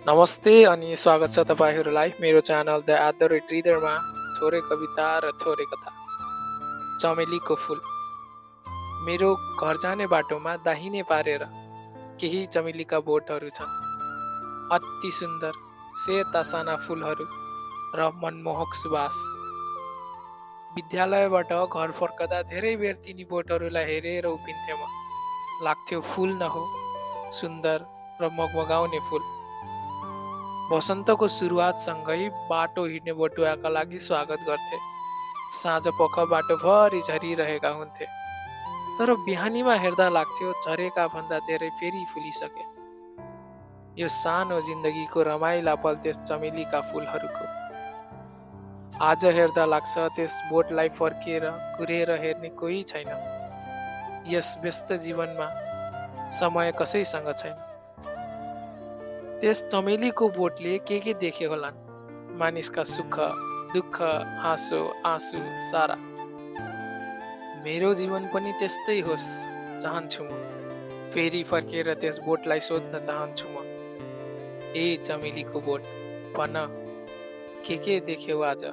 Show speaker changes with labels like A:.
A: नमस्ते अनि स्वागत छ तपाईँहरूलाई मेरो च्यानल द एट रिडरमा थोरै कविता र थोरै कथा। चमेलीको फुल। मेरो घर जाने बाटोमा दाहिने पारेर केही चमेलीका बोटहरू छन्। अति सुन्दर सेता साना फुलहरू र मनमोहक सुवास। विद्यालयबाट घर फर्कदा धेरै बेर तिनी बोटहरूलाई हेरेर उभिन्थे म। लाग्थ्यो फुल न हो, सुन्दर र मगमगाउने फुल। वसन्तको सुरुवातसँगै बाटो हिँड्ने बटुवाका लागि स्वागत गर्थे। साँझ पख बाटोभरि झरिरहेका हुन्थे, तर बिहानीमा हेर्दा लाग्थ्यो झरेका भन्दा धेरै फेरि फुलिसके। यो सानो जिन्दगीको रमाइला पल त्यस चमेलीका फुलहरूको। आज हेर्दा लाग्छ त्यस बोटलाई फर्किएर कुरेर हेर्ने कोही छैन। यस व्यस्त जीवनमा समय कसैसँग छैन। त्यस चमेलीको बोटले के देखे होलान्? मानिसका सुख दुःख हाँसो आँसु सारा। मेरो जीवन पनि त्यस्तै होस् चाहन्छु म। फेरि फर्केर त्यस बोटलाई सोध्न चाहन्छु म, ए चमेलीको बोट, भन के देख्यौ आज?